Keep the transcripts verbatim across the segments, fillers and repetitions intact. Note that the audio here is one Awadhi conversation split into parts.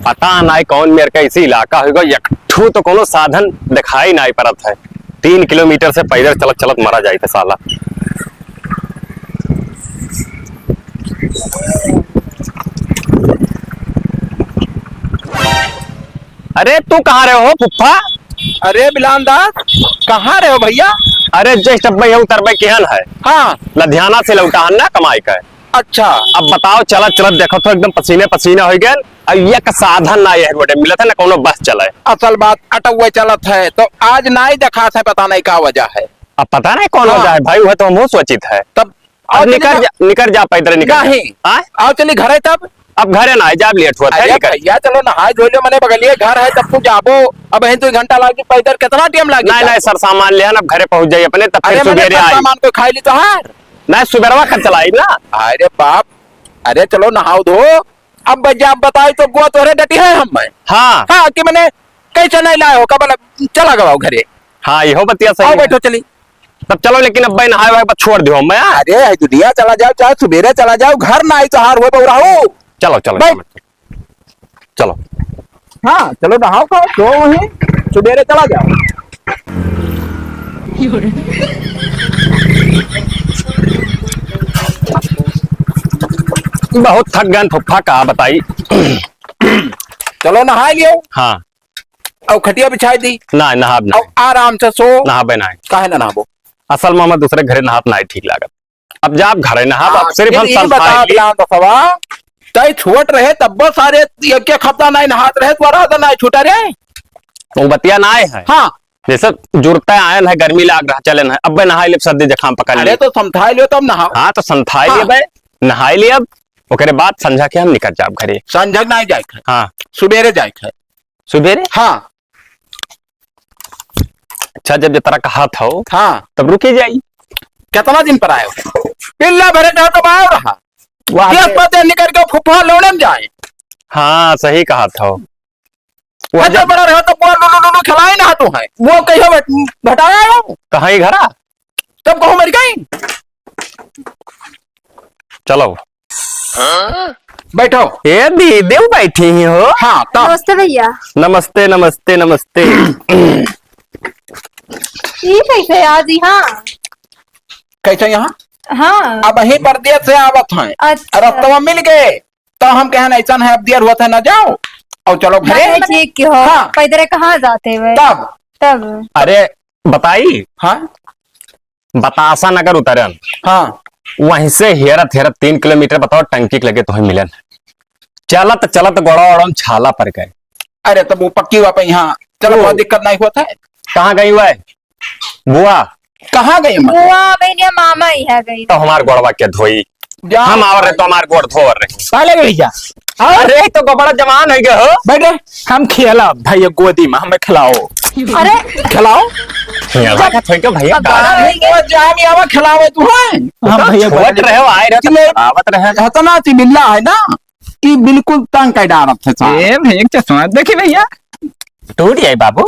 पता नाई कौन मेर का इसी इलाका होइगा, एक ठो तो कोनो साधन दिखाई नाई पड़त है। तीन किलोमीटर से पैदल चलत चलत मरा जाइत है साला। अरे तू कहाँ रहे हो फुफ्फा? अरे बिलान दास, कहाँ रहे हो भैया? अरे just अब मैं उतरबे केहन है। हाँ। लुधियाना से लौटा हन ना कमाई के। अच्छा। अब बताओ, चलत चलत देखो तो एकदम पसीने पसीने हो गए। अब एक साधन ना यह रोडे मिलत है, ना कोनो बस चले। असल बात अटौवे चलत है, तो आज नाई देखात है, पता नहीं का वजह है। अब पता नहीं कौन हाँ। वजह है भाई, वह तो हमहू सोचित है। तब अब आओ चली निकर ना। जा, निकर जा, पैदल निकर जा। नहीं। हाँ? आओ चली घरे तब। अब घरे ना जाब, लेट हुआ था, अरे निकर। भैया, चलो नहाए धो लो, मने बगलिए घर है, तब तू जाबो। अब यहीं दो घंटा लागी, पैदल कितना टाइम लागी नहीं, जाबो? नहीं, सर, सामान ले आना, अब घरे पहुंच जाइए अपने, तब फिर अरे, मने सुबेरे सब आई। सामान को खाई ली तो हार। नहीं, सुबेरवा खा चलाई ना। अरे बाप, अरे चलो नहाओ धो। अब बजा, बताई तो गुआ तोहरे डटी है हम में। हाँ। हाँ, कि मने कैसे नहीं लाए हो, कबल चला गवाओ घरे। हाँ, इहो बतिया सही आओ है। बैठो चली। तब चलो, लेकिन अब भाई नहाए वहाए पर छोड़ दियो मैं, हाँ? अरे, है दुनिया, चला जाओ, चाहे सुबेरे चला जाओ, घर ना आई तो हार हुए बहुराहू। चलो, चलो, भाई। चलो, चलो। चलो। हाँ, चलो नहाओ खाओ, सो वहीं, सुबेरे चला जाओ। बहुत थक गए फुफ्फा, का बताई। चलो नहा लियो। हाँ। और खटिया बिछाई दी। ना, नहाब ना। और आराम से सो। नहाबे ना। काहे ना नहाबो? असल में हम दूसरे घरे नहात ना ठीक लागत। अब जाब घरे नहाब, हाँ, अब सिर्फ हम फिर ई संभाल बता ली। बिलान बसवा, तई छोट रहे तब सारे एक एक हफ्ता नहीं नहात रहे, तो रात नहीं छूटा रे। वो बतिया ना आए है। हाँ। जैसे जुड़ते आयन है, गर्मी लाग रहा, चलन है, अब नहाई लेब, सर्दी जखाम पकड़ अरे ली। तो संथाई लियो तब नहाओ। हाँ, तो संथाई हाँ। लेबे, नहाई लेब, ओकरे बाद संझा के हम निकल जाब घरे। संझा के नहीं जाए के है। हाँ। सुबेरे जाए के है। सुबेरे? हाँ। अच्छा, जब जतरा कहा था, हाँ। तब रुके जाई। कितना दिन पर आए हो? पिल्ला भरे ना तो आयो रहा। वाह, ये बे- पते निकल के फुफा लोड़न जाए। हाँ, सही कहा था। वो अच्छा, जब बड़ा रहा तो वो लुलु लुलु खिलाए ना तू है। वो कहियो बट-, भटाया हो। कहाँ ही घरा? तब कहूँ मर गई। चलो। बैठो। ए दीदी, बैठी ही हो? हाँ, तब। नमस्ते भैया। नमस्ते, नमस्ते, नमस्ते। ई कैसे आज यहाँ? कैसे यहाँ? हाँ। अब यहीं परदेस से आवत हैं। अच्छा। रस्तवा मिल गए, तो हम कहन ऐसा है, अब देर होत है, ना जाओ और चलो घरे। अरे ठीक के हो, हाँ। पैदरे कहाँ जाते हुए? तब। तब। अरे बताई। हाँ। बतासा नगर उतरन। हाँ। वहीं से हेरत हेरत तीन किलोमीटर बताओ टंकी के लगे तोहे मिलन। चलत चलत गोड़ा ओड़ा में छाला पड़ गए। अरे तब वो पक्की हुआ पे यहाँ चलो, ओ। बहुत दिक्कत नहीं होता है। कहाँ गई हुआ है बुआ? कहाँ गई मतलब? बुआ बहनिया मामा यहाँ गई। तो हमार गोड़वा के धोई। जा हम आवर रहे भाई। तो हमार गोड़ धोवर रहे। पहले भी भैया। अरे तो गोबड़ा जवान हो गए हो। बैठे। हम खेला भैया गोदी में, हमें खिलाओ। अरे। खिलाओ। खेला का थोड़ी क्यों भैया? अब का? बड़ा हो गए। वो जाम यावा खिलावे तू है। हम तो भैया छोट बड़े रहे हो, आए रहे तो चिल्ले-, खिलावत रहे। इतना चिमिल्ला है ना कि बिल्कुल तंग कर डालत है साहब। ए भैया, एक चश्मा देखी भैया। टूट जाई बाबू,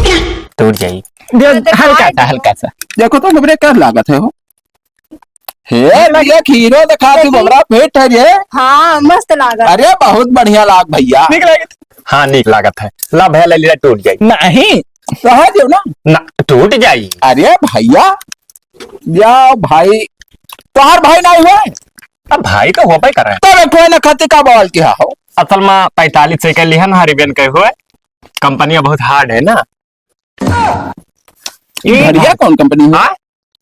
टूट जाई। दे, तो दिखा हल्का दो। सा, हल्का सा। देखो तो हमरे कर लागत है हो। हे भैया, हीरो दिखा तू, देखी। बड़ा फिट है रे। हाँ, मस्त लागत। अरे, बहुत बढ़िया लाग भैया। नीक लागत। हाँ, नीक लागत है। ला भैया, ले लिया, टूट जाई। नहीं। कहा दियो ना। ना, टूट जाई। अरे भैया, या भाई, तोहार भाई नहीं हुआ? अब भाई तो होबे करे। तब कोई ना खातिर का बवाल किया हो? असल में पैंतालीस से के लिहन हा रिबन के हुए। कंपनियां बहुत hard है ना। ई घड़िया कौन कंपनी है? हाँ?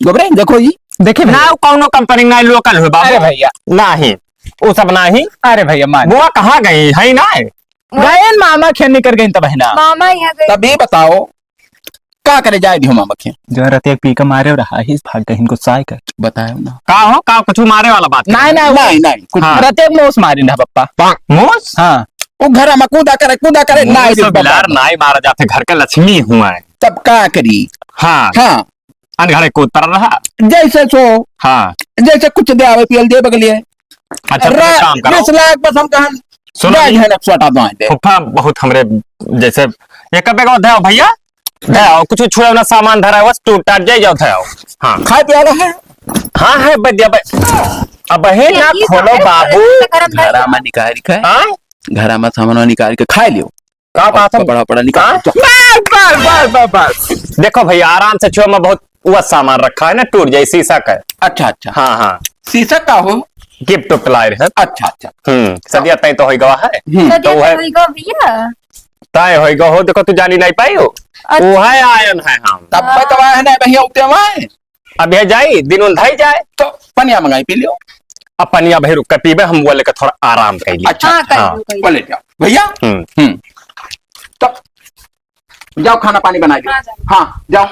गोबरे, देखो ई। देखी भैया। ना, कौनो कंपनी ना, local हो बाबू। अरे भैया। नाही, वो सब नाही। अरे भैया, मान। बुआ कहाँ गई? है ना? गए मामा खेत निकर गई तब है ना। मामा यहाँ गए। तब ये बताओ, का करे जाए दियो मामा खेत? जो रतिया पी के मारे रहा, ही भाग गए इनको साय कर। बताओ ना। का हो, का कुछ मारे वाला बात नहीं, कर? नहीं, नहीं, नहीं, कुछ हाँ। रतिया मोस मारी ना पप्पा। मोस? हाँ। वो घर में कूदा करे, कूदा करे, वो नहीं सब बता। बिलार नाई मारा जाते, घर का लक्ष्मी हुआ है। तब का करी? हाँ। हाँ। अनघड़े कूद पर रहा। जैसे सो। हाँ। जैसे कुछ दे आवे, पियल दे बगलिए। अच्छा, तुम रा-, काम करो। बीस लाख बस हम कहन, सुनो दे जी। है ना, छोटा दो दे। फूफा बहुत हमरे जैसे, ये कब बेगा दे आओ भैया? दे आओ, कुछ छुए ना सामान धरा है, बस टूट टाट जाए, जाओ, दे आओ। हाँ। खाए पिए वाला है? हाँ, है, बढ़िया, बढ़िया। अब है ना, ये खोलो तो है, बाबू। गरम गरम। घरा में निकाल के। हाँ? घरा में सामान निकाल के खा लियो। का बात है? पकड़ा, पकड़ा, निकाल। हाँ? बस, बस, बस, बस, बस। देखो भैया, आराम से छुओ, मैं बहुत वो सामान रखा है ना, टूट जाए, शीशा का है। अच्छा, अच्छा। हाँ, हाँ। शीशा का हो? Gift उफ्ट लाए रहे। अच्छा, अच्छा। हम्म, सदिया तय तो होई गवा है। हम्म। सदिया तो तय वह होई गवा भैया। तय होई गवा हो, देखो तू जानी नहीं पाई हो। अच्छा। वो है आयन है हम। तब हाँ। तो है ना भैया, उठे हुआ है। अब यह जाई, दिन उंधाई जाए। तो पनिया मंगाई, पी लियो। अब पनिया भाई रुक के पीबे, हम वो लेके थोड़ा आराम कर लिए। अच्छा, हाँ, अच्छा। कर हाँ। लो, कर लो। वो ले जाओ। भैया। हम्म। हम्म। तो जाओ, खाना पानी बनाइए। हाँ, जाओ। हाँ, जाओ।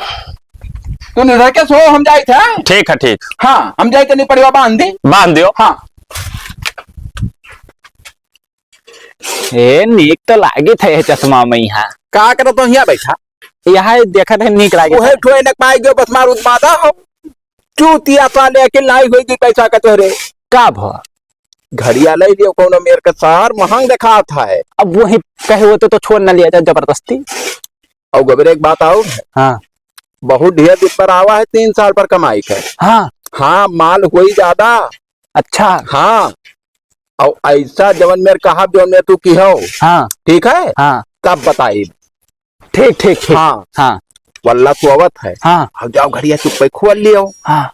तू नहीं रह के सो, हम जाए थे। ठीक है, ठीक। हाँ, हम जाए थे, नहीं पड़ेगा, बांध दे। बांध दियो। हाँ। ए, नीक तो लागित है ये चश्मा में यहाँ। का करत हो यहाँ बैठा? यहाँ देखत है, नीक लागित उहे है। ठो एनक पाई गयो, बस मार उदमादा हो। चूतिया साले के लाई होई गई पैसा का तोहरे। का भ? घड़िया ले लियो, कौनो मेर के सार महंग देखात है। अब वही कहे होते तो छोड़ न लिया जाए जबरदस्ती। और गबरे एक बात और है। हाँ। बहुत ढेर दिन पर आवा है, तीन साल पर कमाई के। हाँ। हाँ, माल होई ज्यादा। अच्छा। हाँ। और ऐसा जवन मेर कहा, जवन मेर तू की हो। हाँ। ठीक है? हाँ। तब बताई। ठीक, ठीक, ठीक। हाँ। हाँ। वल्ला सोवत है। हाँ। अब जाओ घड़िया चुप्पे खोल लियो। हाँ।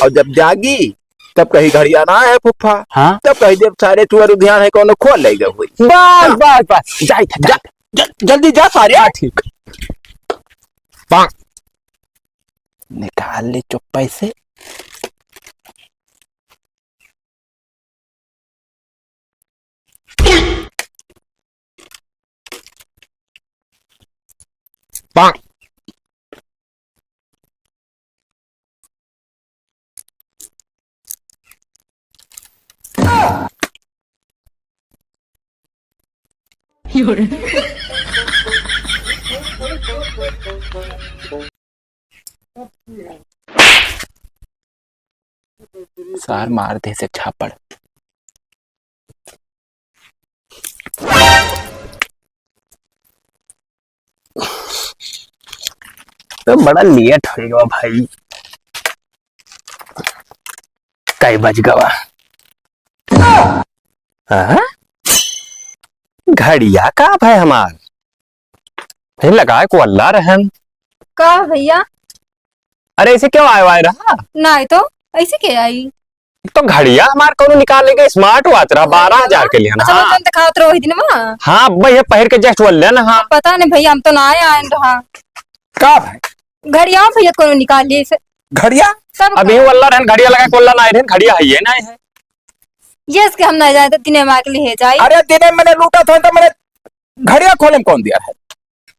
और जब जागी, तब कही घड़िया ना है फुफ्फा। हाँ। तब कही देव सारे चुअर उधियान है, कौनो खोल ले गए हुई। बस, हाँ। बस, बस। जाई थे, जा, जाई थे। जल-, जल्दी जा सारे। हाँ, ठीक। पाक। निकाल ले चुप्पे से। पाक। सार मार दे से झापड़। तो बड़ा लेट हो गवा भाई, कई बज गवा? हाँ? घड़िया का भाई हमार? हे लगाए को अल्लाह रहम। का भैया? अरे, ऐसे क्यों आए वाए रहा? नाहीं तो, ऐसे के आई? तो घड़िया हमार कौनो निकाल लेके smart watch रहा, बारह हजार के लिए ना। अच्छा, हाँ। वो जौन दिखावत रहो वही दिन में? हाँ, भैया पहिर के just वो लेना, हाँ। पता नहीं भैया, हम तो ना आए, आए रहा। का भाई? घड़िया भैया कौनो निकाल लिए से। घड़िया? तब अभी का? वो अल्लाह रहन घड़िया लगा, कोल्ला ना आए रहन, घड़िया है ये ना है। ये इसके हम ना जाए तो दिने में आके ले जाए। अरे दिने मैंने लूटा था तो मैंने घड़िया खोले में कौन दिया है?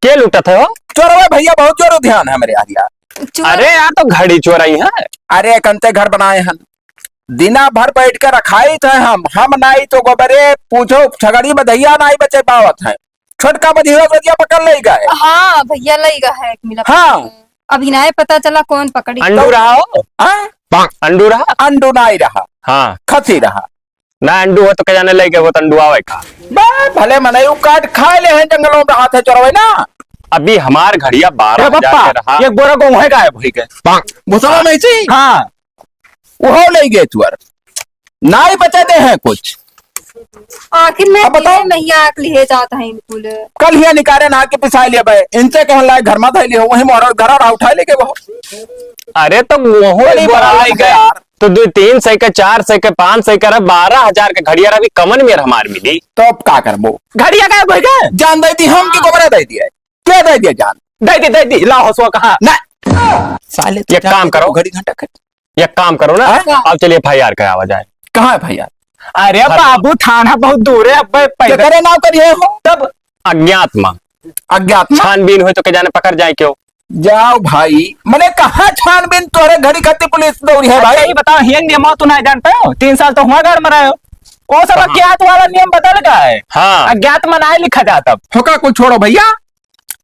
के लूटत है हो? चोरवे भैया, बहुत जोर ध्यान है मेरे यार, यार। चोर अरे यार, तो घड़ी चोराई है। अरे, कंते घर बनाए हन, दिना भर बैठ के रखाई थे हम, हम नाई तो गोबरे पूछो, छगड़ी बधैया नाई बचे पावत है। छोटका बधिया बधिया पकड़ ले गए। हाँ, भैया ले गए है एक मिला। हाँ। अभी नाई पता चला कौन पकड़ी। अंडू रहा हो? हाँ? अंडू रहा? अंडू नाई रहा। हाँ। खसी रहा। ना अंडू हो तो के जाने लइके हो तो अंडू आवे का? बे, भले मनई उ काट खाए ले हैं, जंगलों में हाथ है चोरवे ना। अभी हमार घड़िया ए बारह हजार बप्पा, के रहा। एक बोरा गेहूं है गायब होई गए। भुसवा में से? हाँ। उहो ले गए तुअर। नाई बचे दे हैं कुछ। आखिर में अब बताओ। ये नहीं आक लिए जाता है इनको ले। कल हिया निकारे ना के पिसाई ले बे। इनसे कहन लाए घर में धइले हो, वही मोहरा घर और उठा लेके वो। अरे तो वो बड़ी बड़ा बड़ा लइके यार। तो दो तीन सौ के, चार सौ के, पाँच सौ के, अरे बारह हजार के घड़िया अभी कमन में हमार मिली। तो अब का करबो? घड़िया का कोई का? जान दे दी हम कि गोबरा दे दिया? क्या दे दिया जान? दे दी, दे दी, लाओ हसुआ कहाँ? ना। साले तो एक काम करो। घड़ी घंटा कट। एक काम करो ना, हाँ? अब चलिए F I R करावा जाए। कहाँ F I R? अरे बाबू, थाना बहुत दूर है, अब पैदल। केकरे नाव करिए हो? तब अज्ञात मा। अज्ञात मा? छानबीन होई तो के जाने पकड़ जाए क्यों? जाओ भाई, मने कहाँ छानबीन तोरे घड़ी खातिर पुलिस दौड़ी है भाई? अच्छा, ये बताओ, ये नियम तो नहीं जानते हो? तीन साल तो हुआ घर में रहे हो, वो सब हाँ। अज्ञात वाला नियम बदल गया है। हाँ। अज्ञात मा नाई लिखा जाता अब। होका कुल छोड़ो भैया,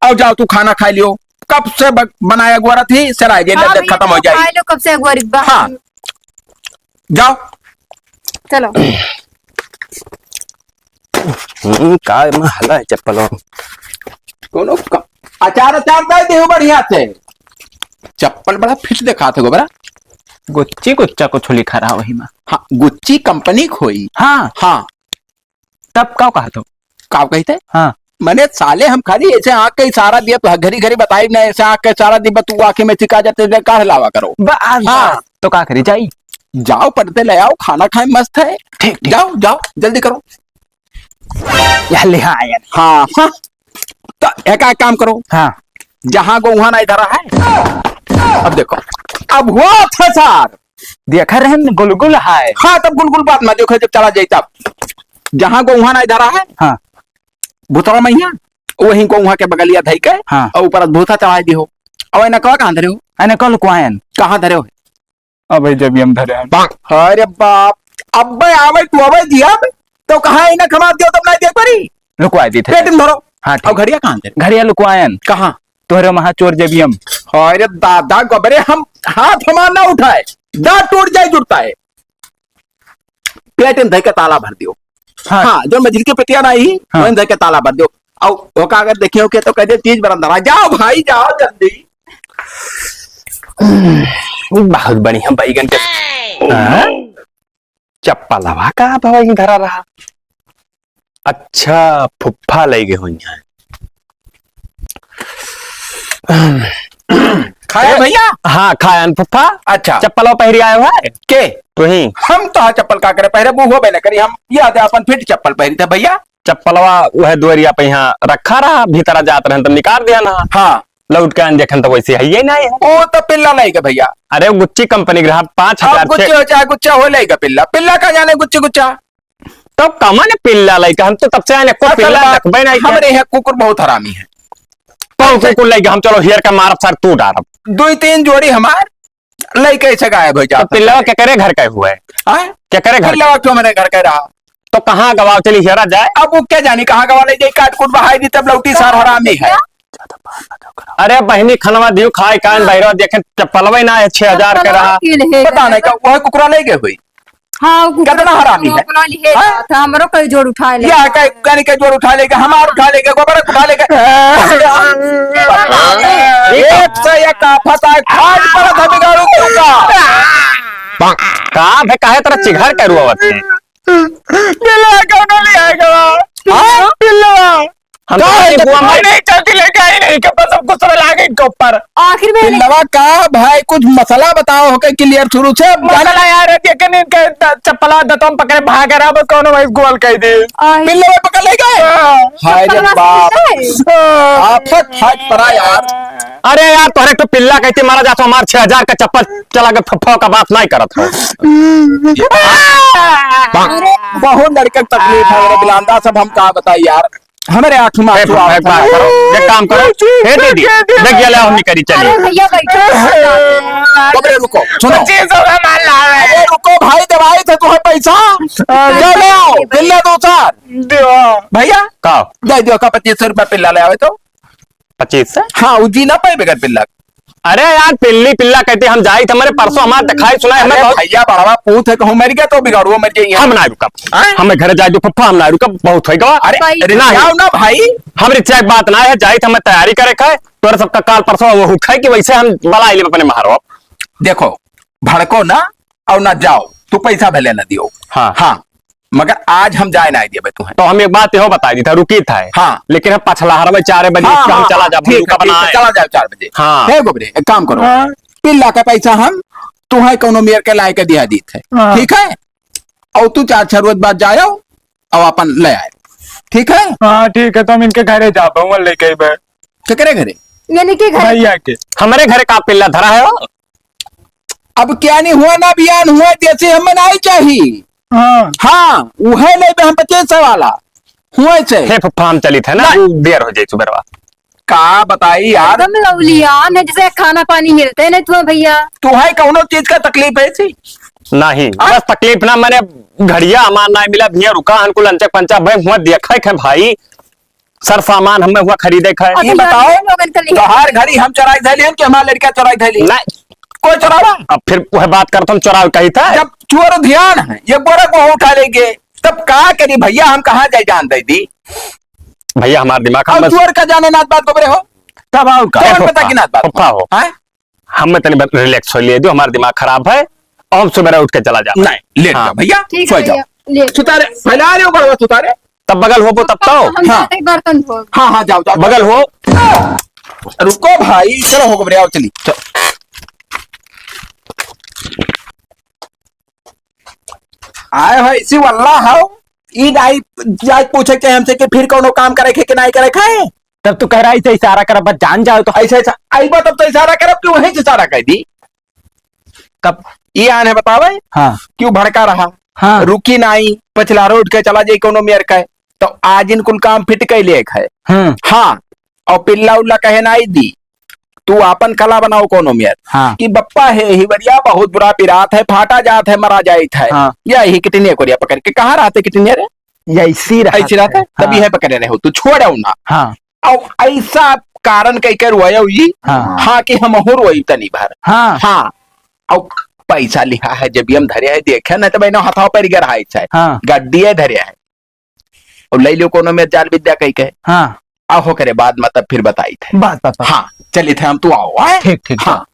आओ जाओ तू खाना खाई लियो। कब से ब-, बनाया अगुआरा थी, सराय जे हाँ जब भैया, खत्म हो जाए। खाई लो, कब से अगुआरी बा। हाँ। जाओ। चलो। हम्म, का में हला है चप्पल हो? कोनो क-, अचार, अचार दे दे बढ़िया से। चप्पल बड़ा फिट दिखात है गोबरा। गुच्ची गुच्चा कुछ लिखा रहा वही में। हाँ, गुच्ची कंपनी खोई। हाँ। हाँ। तब का कहत हो? का कहते? हाँ। मने साले हम खाली ऐसे आँख के इशारा दिया, तो घरी घरी बताई ना, ऐसे आँख के इशारा दिया, तू आँखें में चिका जाते, काढ़ लावा करो। बस, हाँ। बस, तो का करी जाई? जाओ, पटते ले आओ, खाना खाए, मस्त है। ठीक, ठीक। जाओ, जाओ, जल्दी करो। या ले, हाँ, यार। हाँ, हाँ। तो एक, एक काम करो। हाँ। जहाँ गोउहा नहीं धरा है, अब देखो, अब हुआ था सार। देखा रहन गुलगुल है। हाँ, तब गुलगुल बात ना देखो, जब चला जाई तब। जहाँ गोउहा नहीं धरा है, हाँ। भूतवा मैया, वहीं गोउहा के बगलिया धई के, हाँ। और ऊपर भूसा चढ़ाई दी हो। अब इन्हें कहा कहाँ धरे हो? इन्हें कल कुआयन। कहाँ धरे हो? अबे जब हम धरे हैं। अरे बाप, अबे आवे तू, अबे दिया, तो कहाँ इन्हें कमा दियो, तब नहीं देख परी। लुकवा दी थे। पेट में धरो। हाँ, ठीक। और घड़िया कहाँ धरे? घड़िया लुकवायन। कहाँ? तोहरे महा चोर जेबियम। अरे दादा, गबरे हम हाथ हमार ना उठाए, दांत टूट जाए जुड़ता है। पेट में धर के ताला भर दियो। हाँ। हाँ, जो मझली के पेटिया ना आई, हाँ। वहीं धर के ताला भर दियो। और ओका अगर देखियो के तो कह दे, "चीज बरन धरा, जाओ भाई, जाओ जल्दी।" बहुत बढ़िया बैगन के। हाँ? चप्पलवा का भाई धरा रहा? अच्छा, फुफ्फा लइ गए होइहैं। खाए ए, भैया? हाँ, खायन फुफ्फा। अच्छा। चप्पलवा पहिरी आए हो है? के? तुही। हम तो हाँ चप्पल का करे पहिरे, बूहो बेले करी, हम याद है अपन फिट चप्पल पहिरी थे भैया। चप्पलवा वह दुआरिया पे यहाँ रखा रहा, भीतरा जात रहन तब निकाल दिया ना। हाँ। लौट के आन देखन तो वैसे है ही नहीं है। वो तो पिल्ला लइ गए भैया। अरे गुच्ची कंपनी के रहा, पाँच हजार अब गुच्ची हो चाहे गुच्चा हो लइ गए पिल्ला, पिल्ला का जाने गुच्ची गुच्चा। तो कमन पिल्ला लइका, हम तो तब से आने को असल पिल्ला बात, देखबे नहीं किया। हमरे यहाँ कुकुर बहुत हरामी है। कौन कुकुर लइका? हम चलो हेर के मारब सर, तू डारब। दो तीन जोड़ी हमार लइका ऐसे गायब हो तो जाता पिल्लवा है। केकरे घर का हुआ है? हाँ? केकरे घर पिल्लवा का? क्यों मेरे घर का रहा? तो कहाँ गवाओ चली हेरा जाए? अब वो क्या जानी कहाँ गवा ले जाए, काट कूट बहाई दी तब लौटी सार हरामी है। अरे बहिनी खनवा दियो खाए कान हाँ। बहिरवा देखे चप्पलवा ही ना है, छह हजार के चप्पलवा रहा। के ले पता नहीं का वह कुकुरा लइ गए हुई। हाँ, वो कुकुर कितना हरामी है? अपना लिए हाँ? जाता, हमरो कई जोड़ उठाए ले। या कई गन के जोड़ उठा लेके, हमार उठा लेके, गोबर उठा लेके। एक से एक आफत आए, खाट पड़त है बिगाड़ू के ऊपर। का बे, काहे तरह चिघर के रुआवत है? बिल्ला कौनो ले आएगा? हाँ? बिल्ला। हम का तो है खाली जब बुआ मार नहीं चलती लेके आई नहीं के बस हमको सब लागे इनके ऊपर। आखिर में पिल्लवा का भाई कुछ मसला बताओ होके clear शुरू से। मसला यार है, देखे नहीं इनके द-, चप्पला दतम पकड़े भाग रहा, बस कौनो भाई गोल कह दे। आई। पिल्लवा पकड़ ले गए? हाँ। हाय रे चप्पलवा बाप। से है? आफत फाट पड़ा यार। अरे यार, तोहरे तो पिल्ला कहते मारा जाता, हमार छह हजार का चप्पल चला के फुफ्फा का बात नहीं करत हो। अरे। बहुत लड़के के तकलीफ है, मेरे बिलांदा सब हम का बताई यार। हमरे आँख में ए, आंसू आवत एक बात है। करो, एक काम करो। हे दीदी, देख ये ले, हम निकली, चलिए। अरे भैया, बैठो। बाप रे, रुको, सुनो। पच्चीस सौ का माल लावे। अरे रुको भाई, देवाई थे तुम्हें पैसा। हाँ, दे दो, दे दो। पिल्ला दो चार। दो। भैया, का? दे दो का पच्चीस सौ रुपया पिल्ला ले आवे तो। पच्चीस से? हाँ, वो जी ना पाए बगैर पिल्ला। अरे यार, पिल्ली पिल्ला कहते हम जाई थे, हमरे परसों हमार दिखाई सुनाई, हमें अरे बहुत भैया, बड़वा पूत है, कहूँ मर गया तो बिगाड़ुआ मर जाइए। हम ना रुकब। हाँ? हमें घरे जाए दो फुफ्फा, हम ना रुकब, बहुत होई गवा। अरे, भाई। अरे, नहीं। जाओ ना भाई। हमरे चाहे बात ना है, जाई थे हमें तैयारी करे का है, तोरे सबका काल परसों वो हुक है कि वैसे हम बला ले अपने महारो। देखो, भड़को ना और ना जाओ, तू पैसा भले ना दियो। हाँ। हाँ। मगर आज हम जाए ना दिए तुम्हें। तो हम एक बात यो बताई दी था, रुकी था। हाँ। लेकिन हम पछला हर में चार बजे हाँ, उठ के हम हाँ, चला हाँ, जाब, ठीक रुका है, ठीक है, बनाए। चला जाओ चार बजे। हाँ। हे गोबरे, एक काम करो। हाँ। पिल्ला का पैसा हम तुम्हें कौनो मेर के लाए के दिया दी थे। हाँ। ठीक है? और तू चार छह रोज बाद जाओ और अपन ले आए। ठीक है? हाँ, ठीक है, तो हम इनके घरे जाबे, वहाँ लेके अइबे। केकरे घरे? यानी कि घरे। भैया के। हमरे घरे का पिल्ला धरा है हो? अब क्या नहीं हुआ ना बयान हुआ, जैसे हम मनाई चाहिए। हाँ। हाँ, वो है नहीं बे हम पच्चीस सौ वाला। हुआ से। हे फुफ्फा, हम चलित है ना, नहीं। वो देर हो जाए सुबेरवा। का बताई यार? एकदम लवलियान है, जैसे खाना पानी मिलते नहीं तुम्हें भैया। तुम्हें कौनो चीज का तकलीफ है सी? नहीं, हाँ? बस तकलीफ ना, मैंने घड़िया हमार ना मिला भैया, रुका हन कुल अंचक पंचा भाई, हुआ देखा है भाई। सर सामान हमें हुआ खरीदे का है। अच्छा, ई बताओ, लोगन के लिए। तोहार घड़ी हम चोराई धैली हन कि हमार लड़का चोराई धैली? नहीं। कोई चोरावा? अब फिर वह बात करत हम चोराव कही था। जब चोर ध्यान है, ये गोरख को उठा लेंगे, तब का करी भैया, हम कहाँ जाए जान दे दी? भैया हमार दिमाग और हम बस चोर का जाने नात बात गोबरे हो? तब आओ का? कौन ए पता फुफ्फा, की नात बात? फुफ्फा हो। हाँ? हमें तनी बस relax हो लिए दो, हमार दिमाग खराब है, और हम सुबह उठ के चला जाओ। नहीं, लेट हाँ। जाओ भैया, ठीक सो है जाओ। भैया, लेट। सुतारे, फैला रहे हो बड़वा सुतारे। तब बगल होबो तब तो। हम हाँ। जाते बर्तन धो। हाँ, हाँ, जाओ, जाओ। बगल हो। रुको भाई, चलो हो गबरे, आओ चली। चलो। आए हो इसी वल्ला हो, ई नाई जाए पूछे के हमसे कि फिर कौनो काम करे के कि नाई करे के? तब तू कह रहा है इसे इशारा कर, बस जान जाओ तो। ऐसे, ऐसा, आई बात अब तो इशारा करब कि वहीं से इशारा कर दी। तब ये आने बतावे हाँ। कि वो भड़का रहा, हाँ। रुकी नाई, पछला रोड के चला जाई कोनो मेर का, तो आज इनकुल काम फिट कैले एक है। हम्म। हाँ, और पिल्ला उल्ला कहे नाई दी, तू आपन कला बनाओ कोनो मेर। हाँ। कि बप्पा है हिवरिया बहुत बुरा पिरात है, फाटा जात है, मरा जाइत है। हाँ। या ही कितने कोरिया पकड़ के कहाँ रहते कितने रे? या इसी रहत ऐसी रहत है। है, तभी हाँ। है पकड़े रहे हो, तू छोड़ो ना। हाँ। और ऐसा कारण कह कर रोयो ई, हाँ। हाँ, कि हम हो रोई तनी भर। हाँ। हाँ। और पैसा लिहा है, जब हम धरे है, देखे ना, तो बहनों, हथाव पर गिर है, चाहे हाँ। गड्डिए धरे है। और ले लो कोनो में जाल विद्या कह के। हाँ। आ हो करे बाद में तब फिर बताई थे। बात, बात, बात। हाँ, चलिए थे हम, तू आओ, आए? ठीक, ठीक, हाँ।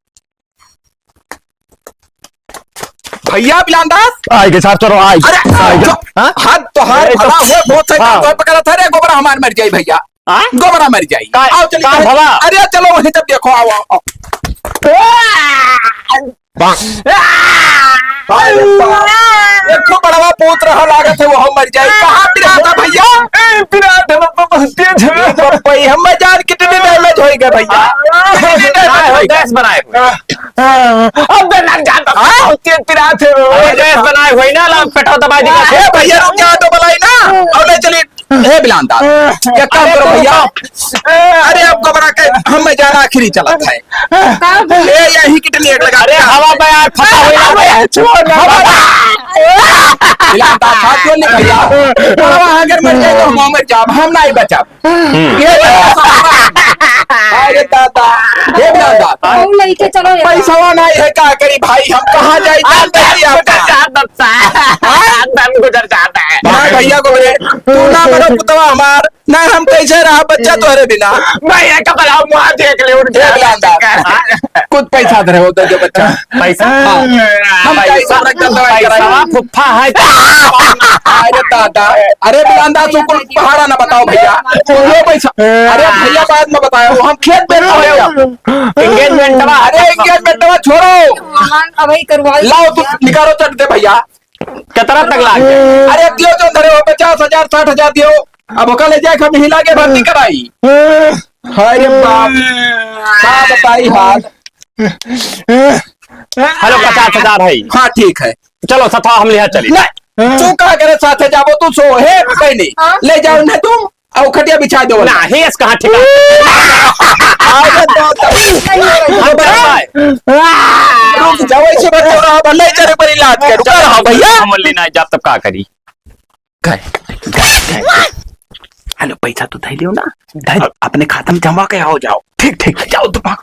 भैया बिलान दास। आए के साहब, चलो, आए। अरे, आए के। जो हाँ? हाथ तो हाथ ए, तो भला हुए, बहुत सही हाँ। काम तो पकड़ा था रे, गोबरा हमार मर जाई भैया। हाँ? गोबरा मर जाई। का-, आओ, चलिए, का चलिए। भला? अरे, चलो, वहीं तब देखो, आओ, आओ, आओ। अरे बाप। एक तो बड़वा पूत रहा लागत है, वो मर जाए। कहाँ पिरा था भैया? ए, पिरा था, बप्पा, बहुत तेज है। ए, बप्पा, ये हम जान कितने damage होइगा भैया? हाँ। कितने damage हाँ, होइगा? गैस बनाए हुए। हाँ, अब तो लग जाता। हाँ? बहुत तेज पिरा थे। अरे, गैस बनाए हुए ना, ला, पेटवा दबा दी। ए, भैया, रुक जा, तो बुलाई ना। और ले चलिए। हे बिलान दास, एक काम करो भैया, अरे आप घबरा के, हम में जाना आखिरी चलत है। का? ए, यही कितनी एक लगा। अरे हवा में यार फंसा हुआ है। अरे, छोड़ ना। हवा में। बिलान दास, हाथ जोड़ ले भैया। हवा अगर मर जाए तो हम मर जाब, हम नहीं बचब। हम्म। ये अरे दादा, हे बिलान दास। हम लेके चलो ये। पैसा नहीं है, का करी भाई, हम कहाँ जाई, जान दे दिया आपका। हाँ? दम गुजर जाता है। ना भैया को बोले, तू ना मरो पुतवा हमार, ना हम कैसे रहा बच्चा तोहरे बिना। भैया का भला मुँह देख ले, उठ ए, बिलान दास, कुछ पैसा धरे हो तो जो बच्चा। पैसा? हाँ। हम पैसा, कैसे रख दे दवाई कराई? पैसा फुफ्फा है। अरे दादा, अरे बिलान दास, तू कुल पहाड़ा ना बताओ भैया। वो पैसा, अरे भैया बाद में बताया, वो हम खेत बेच रहे हैं। Engagementवा। अरे engagementवा छोड़ो। हाँ, अबही करवा लाओ, तू निकालो चट दे भैया। कितना तक लाग जाए? अरे दियो जो धरे हो, पचास हजार, साठ हजार दियो। अब ओका ले जाए, हम हिला के भर्ती कराई। हाय रे बाप। का बताई हाल? Hello, पचास हजार है। हाँ, ठीक है। चलो, सफा हम लिहा चली। नहीं, तू का करे साथे जाबो, तू सो, हे बहनी, हाँ? ले जाओ ना तुम। अउ खटिया बिछा दो। नाही, इस कहाँ ठिकाना? अरे तो, तो, हम करवाए। रुक जाओ, ऐसे मत करो, अब ले चले पर इलाज करो। कर, हाँ भैया। हम ले ना जाब तब का करी? गए, गए, गए। Hello, पैसा तो धै लियो ना, धै, अपने खाता में जमा के आओ, जाओ। ठीक, ठीक। जाओ तो भाग।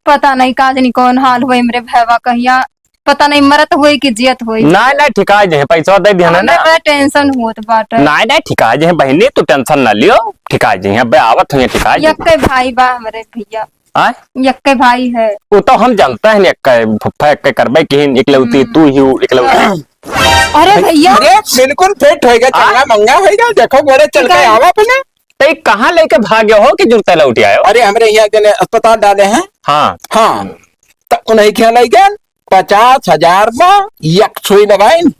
पता नहीं का जानी कौन हाल होई हमरे भैया कहिया। पता नहीं मरत होई कि जियत होई। नाय, नाय, ठिकाय जइहैं, पैसा दे दिया ना। हमरे बड़ा tension होत बाटे। नाय, नाय, ठिकाय जइहैं बहिनी, तू tension ना लियो, ठिकाय जइहैं, अबे आवत होइहैं ठिकाय जइहैं। यक्के भाई बा हमरे भैया। आय? यक्के भाई है। वो तो हम जानते हैं, यक्के फुफ्फा, यक्के करबे किहिन, इकलौती हम्म। तू ही हो, इकलौती। अरे भैया। अरे बिल्कुल fit होइगा, आ? चंगा मंगा होइगा, देखो घरे चल के ठिकाय। आवा अपने। तो ये कहाँ लेके भाग्यो हो कि जुरते लौट आयो? अरे हमरे यहाँ जने अस्पताल डाले हैं। हाँ। हाँ। तो उन्हीं के यहाँ ले गए। पचास हजार में एक सुई लगाइन।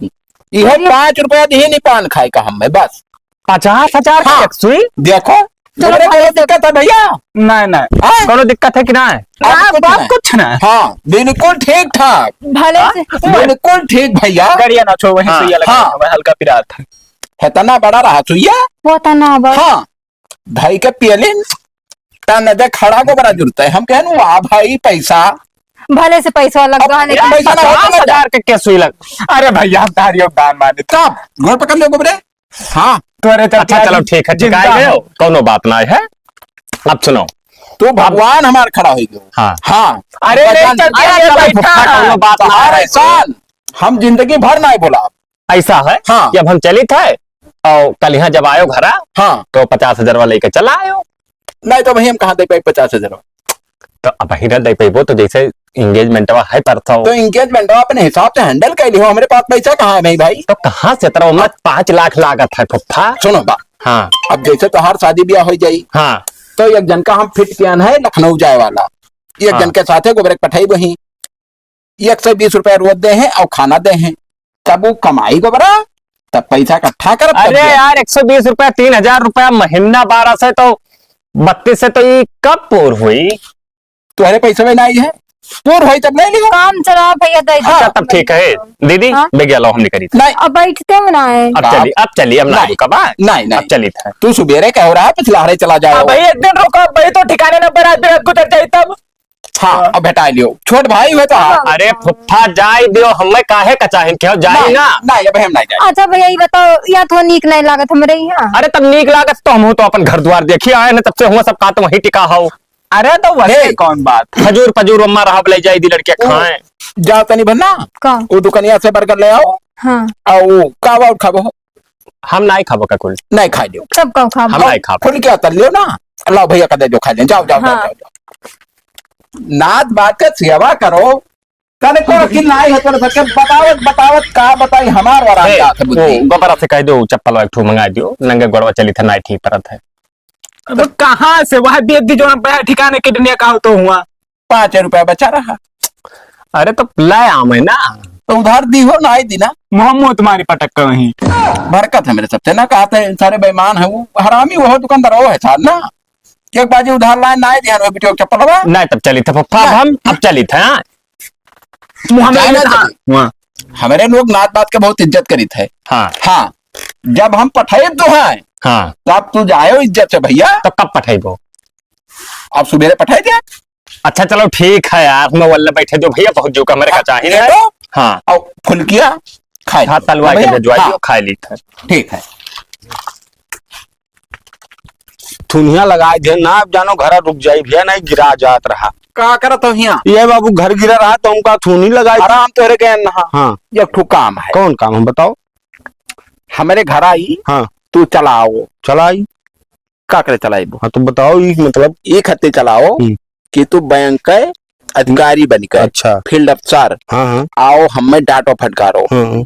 इहो अरे। पाँच रुपया दिहिन पान खाए का हमें, बस। पचास हजार का हाँ। एक सुई? देखो, चलो, तोरे भले कोनो से दिक्कत है भैया? नहीं, नहीं। हाँ? कोनो दिक्कत है कि नहीं? अब ना, कुछ बाप नहीं। कुछ नहीं। हाँ, बिल्कुल ठीक ठाक। भले हाँ? से। बिल्कुल ठीक भैया। गड़िया ना छो, वहीं हाँ। सुइया लगा हाँ। दो, वह हल्का पिरात है। इतना बड़ा रहा सुइया? वो तो ना बा। हाँ। धई के पियलिन, तन दे खड़ा को बड़ा जुड़ता है। हम कहन, "वाह भाई, पैसा।" भले से पैसा लग अब गया, लेकिन पैसा ना होता पचास हजार के, के सुई लग। अरे भैया, हम तारी योगदान माने। तब गोड़ पकड़ लो गोबरे। हाँ। तोरे चलते अच्छा, आज चलो, ठीक है, जिंदा ठिकाय गयो, है। कौनो बात ना है। अब सुनो। तू भगवान हमार खड़ा हो गयो। हाँ। हाँ। अरे, ले भगवान चलते अरे, हैं, चलो, बैठा। फुफा, कौनो बात ना है। एहसान हम जिंदगी भर ना भुलाब। ऐसा है हाँ। कि अब हम चलित है और कल यहाँ जब आयो घरा, हाँ। तो पचास हजार वाला लेके चला आयो। नहीं तो भाई हम कहाँ दे पाई पचास हजार? तो अबहीं न दे पइबो, तो जैसे engagementवा है परसों। तो engagementवा अपने हिसाब से handle कर लिहो, हमरे पास पैसा कहाँ है भाई? तो कहाँ से तेरा उम्र पाँच लाख लागत है फुफ्फा? सुनो बा। हाँ। अब जैसे तोहार शादी ब्याह होइ जाई, हाँ। तो एक जन का हम fit कियान है लखनऊ जाए वाला, एक हाँ। जन के साथे गोबरे पठाई वहीं। एक सौ बीस रुपया रोज दे हैं और खाना दे हैं, तब वो कमाई गोबरा, तब पैसा इकट्ठा करब, तब अरे दे। यार, एक सौ बीस रुपया, तीन हजार रुपया महीना, बारह से तो बत्तीस से तो ये कब पूर हुई? तोहरे पैसे में नहीं है, पूर होई तब नहीं लिहो। काम चलाओ भैया, दे दो। हाँ। अच्छा, तब ठीक है। दीदी, हाँ? बेगिया लो, हम निकली थे। नहीं। अब बैठते में ना है। अब चली, अब चली, अब ना नहीं। रुका बा। नहीं, नहीं। अब चली थे। तू सुबेरे कहो रहा, पिछला हरे चला जाए। अब भाई, एक दिन रुको, अब भाई तो ठिकाने ना पर रात बिरात गुजर जाए तब। हाँ, अब भेटाइ लियो। छोट भाई हुए तो हाँ। अरे फुफ्फा, जाए दियो, हमें काहे का चाहिन, क्यों जाए नहीं, ना? नहीं, अब हम नहीं जाए। अच्छा भैया, ये बताओ, या तो नीक नहीं लागत हमरे यहाँ। अरे तब नीक लागत तो हम हो तो अपन घर द्वार देखिए आए ना, तब से हुआ सब का तो वहीं टिका हो। अरे तो वैसे ए, कौन बात? खजूर पजूर अम्मा रहा ले जाए दी लड़के ओ, खाएं। जाओ तनी भन्ना, का? वो दुकानिया से burger ले आओ। हाँ। और वो का बाउट खाबो? हम नाई खाबो का कुल। नाई खाइ लियो। सब का खाबो। हम नाई खाबो। फुलकिया तल लियो ना। लाओ भैया का दे दो, खाइ ले। जाओ, जाओ, जाओ, हाँ। जाओ, जाओ। नात बात के सेवा करो। तने को रखी नाई है, तोरे सबके बतावत, बतावत का बताई, हमार वाला ए, जात है बुद्धि। वो गोबरा से कह दो, चप्पल एक ठो मंगाइ दियो, नंगे गोड़वा चली थे, नाई ठीक परत है। अब कहाँ से वह बेच दी जो ना बया ठिकाने के दुनिया का हो तो हुआ। पाँच रुपया बचा रहा। अरे तो ले आवे ना। तो उधार दी हो, नाई दी ना। मुँह मुँह तुम्हारी पटक कर वहीं। भड़कत है मेरे सबसे ना, कहते हैं सारे बेईमान है, वो हरामी वो दुकानदार वो है सार ना। एक बाजी उधार लाए, नाई दिया, वो बिटिया चप्पल हुआ। नहीं, तब चली थे फुफ्फा, अब ना। हम, अब चली थे, हाँ। मुँह में जाए ना हाँ, चली। हाँ। हमारे लोग नात बात के बहुत इज्जत करीत है। हाँ। हाँ। जब हम पठाई तो हैं, हाँ। तो अब तू जाए हो इज्जत से भैया। तो कब पठाई वो? अब सुबेरे पठाई दे। अच्छा, चलो ठीक है यार, मैं वल्ले बैठे दो भैया, बहुत जो का मेरे का हाँ, चाहिए ये है। तो? हाँ। और फुलकिया खाए हाँ, लो। तलवा के भैया, भिजवा हाँ। दियो, खाए ली था। ठीक है। थुनिया लगाए दे ना, अब जानो घरा रुक जाई भैया, नहीं गिरा जात रहा। का करत हो हियाँ? ये बाबू घर गिरा रहा तो हमका थुनी लगाई। आराम तोहरे के ना। हाँ। एक ठो काम है। कौन काम है बताओ? हमारे घर आई। हाँ। तू चलाओ। चलाई। का करे चलाइबो? हाँ, तो बताओ, ई मतलब? ई खातिर चलाओ हम्म। कि तू बैंक के अधिकारी बन के, अच्छा। Field अफसर, हाँ, हाँ। आओ, हमें डांटो फटकारो। हाँ, हाँ।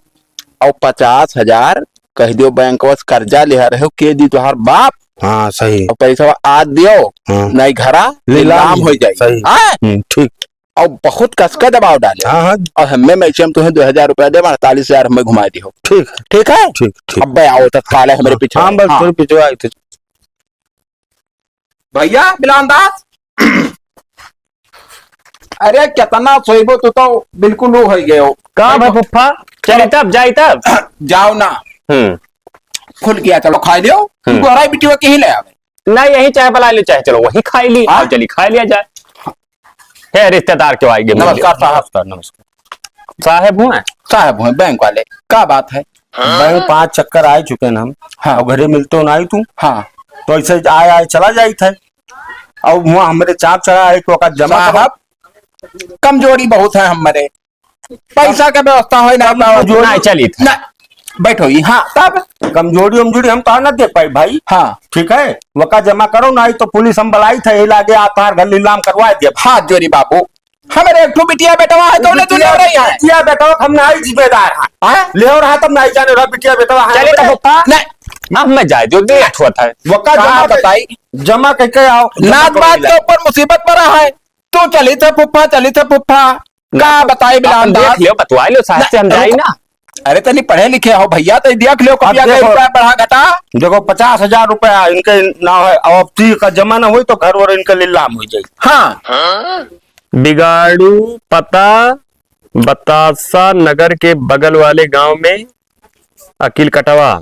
और पचास हजार कह दियो, बैंकवा से कर्जा लिहा रहे हो, के दी तोहार बाप। हाँ, सही। और पैसा आज दियो, हाँ। नहीं घरा नीलाम नीलाम हो जाई। सही। हाँ? हम्म, ठीक। और बहुत कस के दबाव डाले। हाँ, हाँ। और हमें मैसेज में तुम्हें दो हजार रुपया दे, अड़तालीस हजार हमें घुमा दियो। ठीक है। ठीक है? ठीक, ठीक। अब भाई आओ, तो साले हमारे हाँ, पीछे हाँ, आओ। बस हाँ। थोड़ी पीछे आए थे। भैया, बिलान दास। अरे, कितना सोइबो, तू तो बिल्कुल वो हो गए हो। का भाई फुफ्फा? चली तब, जाई तब? जाओ ना। हम्म। फुलकिया चलो, खाई लियो। हम्म। गोरा बिटिया के ही ले आवे। ना, यही चाहे बुला लो, चाहे चलो वही खाई ली, हाँ? आओ चली खाई लिया जाए। हे रिश्तेदार क्यों आएंगे? नमस्कार साहब। नमस्कार, नमस्कार। साहेब हुए? साहेब हुए, बैंक वाले। का बात है? बैंक पांच चक्कर आए चुके हैं हम। हाँ। और घरे मिलते हो ना ही तू। हाँ। तो ऐसे आए आए चला जाई थे। और वहाँ हमारे चाप चढ़ा है तो का जमा करो। साहब, कमजोरी बहुत है हमारे। पैसा के व्यवस्था होय ना, कमजोरी ना चली था। ना, बैठो ही, हाँ, तब? कमजोरी उमजोरी हम तो ना देख पाई भाई। हाँ। ठीक है, वका जमा करो, ना ही तो पुलिस हम बुलाई था, ये लागे आतार घर नीलाम करवा दिया। हाथ जोड़ी बाबू, हमारे एक ठो बिटिया बेटवा है, तो उन्हें तू ले रही है। बिटिया बेटवा हम ना ही जिम्मेदार है। हाँ? ले रहा तब ना ही जाने रहा बिटिया बेटवा है। चले तो पप्पा। नहीं। अब मैं जाए जो लेट हुआ था। वका कहाँ जमा कर, बताई? जमा करके आओ, जमा नाथ करो बात ले। के ऊपर मुसीबत पड़ा है। तू चली थे फुफ्फा, चली थे फुफ्फा। का बताई बिलान दास? देख लियो, बतवाई लियो, साहब से हम जाई ना। अरे तनी पढ़े लिखे हो भैया, तो देख लियो, अब कपिया का देखो, रुपया बढ़ा घटा। देखो, पचास हजार रुपया इनके नाम है, अब अब ती का जमा ना होई तो घर वर इनके लीलाम हो जाई। हाँ। बिगाड़ू पता बतासा नगर के बगल वाले गांव में अकील कटवा।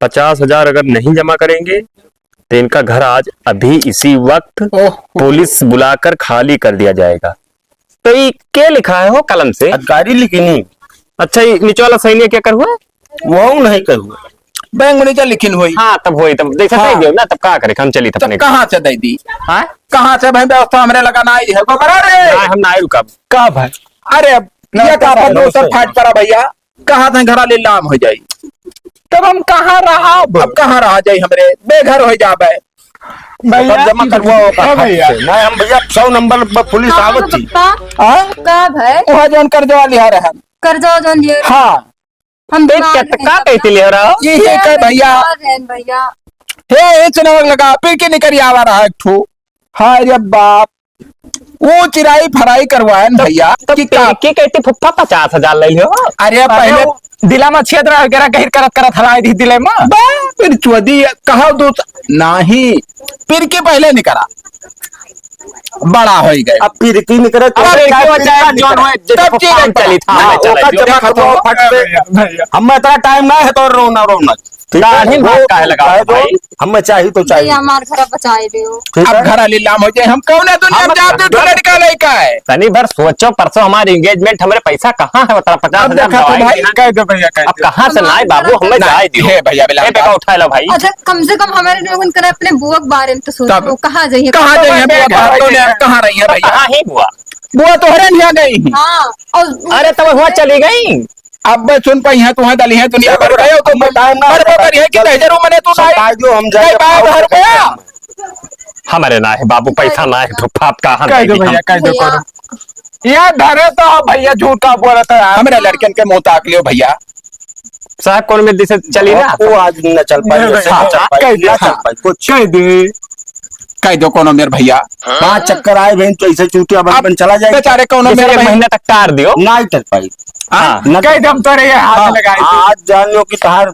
पचास हजार अगर नहीं जमा करेंगे, तो इनका घर आज अभी इसी वक्त ओह। पुलिस बुलाकर खाली कर दिया जाएगा। तो ये क्या लिखा है हो कलम से? अधिकारी लिखिनी। अच्छा, ये नीचे वाला सैनिक क्या कर हुआ? वो नहीं कर हुआ। बैंक manager लिखिन हुई। हाँ, तब होई, तब जैसा हाँ। सही दियो ना, तब का करे, हम चली तब तब अपने कहाँ से दे दी? हाँ? कहाँ से भाई व्यवस्था हमरे लगा ना आई है? गोबरा रे! ना, हम ना आई रुका। का भाई? अरे, अब ये नमस्ते का साहब, अपन दोस्त नमस्ते। फाट पड़ा भैया। कहाँ से घरा लीलाम हो जाई? तब हम कहाँ रहा? अब कहाँ रहा जाई हमरे? बेघर हो जाबे। भैया, सब जमा करवाओ का ए भैया। से। नहीं, हम भैया सौ नंबर पर पुलिस का आवत थी। पप्पा? हाँ? का भाई? वह जौन कर्जवा लिहा रहे हम। कर्जवा जौन लिहा रहे। हाँ। हम तो दिमाग क्या, नहीं का करता। कहते ले रहा हो? ये, ये ये कह भैया। दिमाग है भैया। हे, ये चुनाव लगा, फिर के निकल आवा रहा एक ठो। हाय रे बाप। वो चिराई फराई करवाए न तो, भैया, तो कि का? फिर के कहते फुफ्फा पचास हजार ले लियो। अरे अरे पहले वो दिला में छेद रहा, गहरा गहिर करत करत हलाई दी दिले में। बा, फिर चोदी कहा दो, नहीं, फिर के पहले निकला। बड़ा हो ही गए। अब फिर की निकले तो अब फिर चाहे की हो, फिर चाहे का निकले। जौन हो, जैसे तब फुफ्फा चीज हम चली था, हाँ, हमें चले ओकर दियो। जमा देखो तो तो फट से। भैया, भैया। हम इतना टाइम ना है तो रोना, रोना। ठीक है? दाढ़ी में वो हाथ काहे लगाओ चाहे तो भाई? हमें चाहिए तो चाहिए। भैया, हमार घर बचाए दियो। ठीक अब है? घर वाली लाम हो जाए, हम कौन है दुनिया हम में जाते घर तो लड़का लड़का है। तनी भर सोचो, परसों हमारी एंगेजमेंट, हमारे पैसा कहाँ है? बता, पचास हजार अब देखा तो दवाई भाई, देना। कह दो भैया, कह अब दो। कहाँ से लाए बाबू, हमें नहीं, जाए दियो। हे भैया, बिलान ए, बेटा, उठा लो भाई। अच्छा, कम से कम हमारे लोगन करे अपने बुआ के बारे में तो सोचो, तब कहाँ जाइए? कहाँ जाइए? बुआ कहाँ रही है भैया? कहाँ ही बुआ? बुआ तोहरे यहाँ गई। हाँ, और अरे, तब हुआ चली गई। अब बे सुन पाई है, तुम्हें दली है, दुनिया भर गए हो, तो हम बताए ना, मर बता, करिए कि चल, दहजरू मने तू सब नहीं, ताई जो हम जाए, नहीं पाए अपना घर पे। हमारे ना है बाबू, पैसा ना है, तो पाप का हम कह दो नहीं, भैया, हम कह दो, भैया। करो। ये धरे तो भैया झूठा बोलत है यार। हमारे लड़कन के मुंह ताक लियो भैया। साहब, कौन मेरे से चली ना? वो आज न चल पाई, नहीं, ऐसे हाँ, न चल पाई, कह दे, ना चल हाँ। पाई, कुछ। कह दे। कह दो कोनो मेर भैया। पांच चक्कर आए बहन, तो ऐसे चूतिया बन, अब बन चला जाए। बेचारे कोनो जैसे मेर एक बहन। महीना तक टार दियो। ना ही चल पाई। हाँ। हाँ, न कह चल दे, हम तो रहे हाथ हाँ, लगाए थे। आज जान लो कि तहार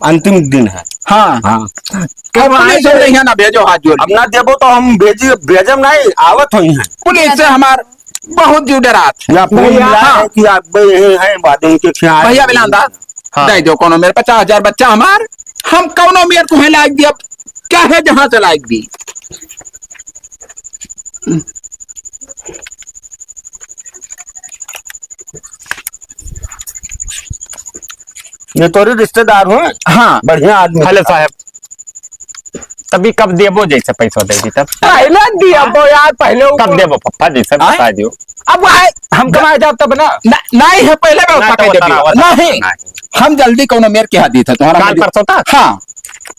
अंतिम दिन है। हाँ। हाँ। अब पुलिस हम नहीं है ना, भेजो हाथ जोड़। अब ना देबो तो हम भेजी, भेजम नहीं, आवत होई हैं। पुलिस से हमार बहुत जीव डरात है। या फोन भैया। मिला हाँ। है कि आप गए हैं, हैं, बाद में के क्या है? भैया बिलान दा, हाँ। दे दो कोनो मेर पचास हजार बच्चा हमार, हम कोनो मेर तुम्हें लायक दी, अब चाहे जहाँ से लायक दी। ये तोरे रिश्तेदार हो? हाँ। बढ़िया आदमी। हेलो साहब, तभी कब देबो जैसे पैसा दे दी तब? पहले देबो यार, पहले वो कब देबो पप्पा जी से आय? बता दियो। अब आए, हम कमाए जाब तब ना। ना, नहीं है, पहले व्यवस्था नहीं, तो कर देबो। बता रहा, बता नहीं, रहा। हम जल्दी कोनो मेर के यहाँ दी था तुम्हारा काल मर्जी। परसों तक? हाँ।